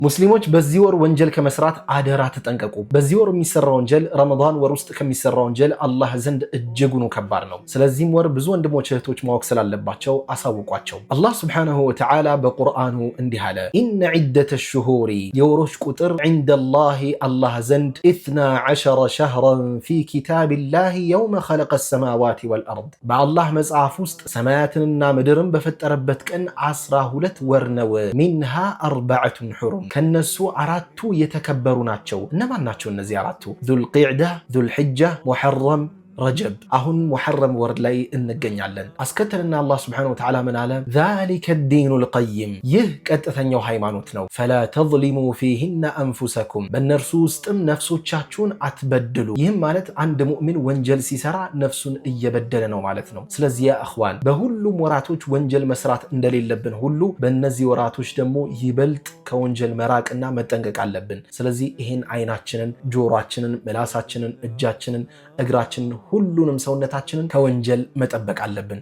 ሙስሊሞች በዚህ ወር ወንጀል ከመስራት አደራ ተጠንቀቁ። በዚህ ወር የሚሰራ ወንጀል ረመዳን ወር ውስጥ ከሚሰራ ወንጀል አላህ ዘንድ እጅጉኑ ከባድ ነው። ስለዚህም ወር ብዙ ወንድሞች እህቶች ማወቅ ስላለባቸው አሳውቋቸው። አላህ سبحانه وتعالى በቁርአኑ እንዲህ አለ፣ إن عدة الشهور የወሮች ቁጥር عند الله አላህ ዘንድ 12 شهرا في كتاب الله يوم خلق السماوات والأرض በአላህ መጽሐፍ ውስጥ ሰማያትንና ምድርን በፈጠረበት ቀን 12 ወር ነው። منها أربعة حرم ከነሱ አራቱ የተከበሩ ናቸው። እነማን ናቸው እነዚህ አራቱ? ዙልቂዕዳ፣ ዙልሕጃ፣ ሙሐረም፣ ረጀብ። አሁን ሙሐረም ወር ላይ እንገኛለን። አስከተልና አላህ سبحانه وتعالى ምን አለ? ذلك الدين القيم ይህ ቀጥተኛው ሃይማኖት ነው። فلا تظلموا فيهن أنفسكم በእነርሱ ውስጥም ነፍሶቻችሁን አትበድሉ። ይህም ማለት አንድ ሙእሚን ወንጀል ሲሰራ ነፍሱን እየበደለ ነው ማለት ነው። ስለዚህ يا إخوان በሁሉም ወራቶች ወንጀል መስራት እንደሌለብን ሁሉ በእነዚህ ወራቶች ደግሞ ይበልጥ ከወንጀል መራቅና መጠንቀቅ አለብን። ስለዚህ ይህን አይናችንን፣ ጆሯችንን፣ ምላሳችንን፣ እጃችንን፣ እግራችንን ሁሉንም ሰውነታችንን ከወንጀል መጠበቅ አለብን።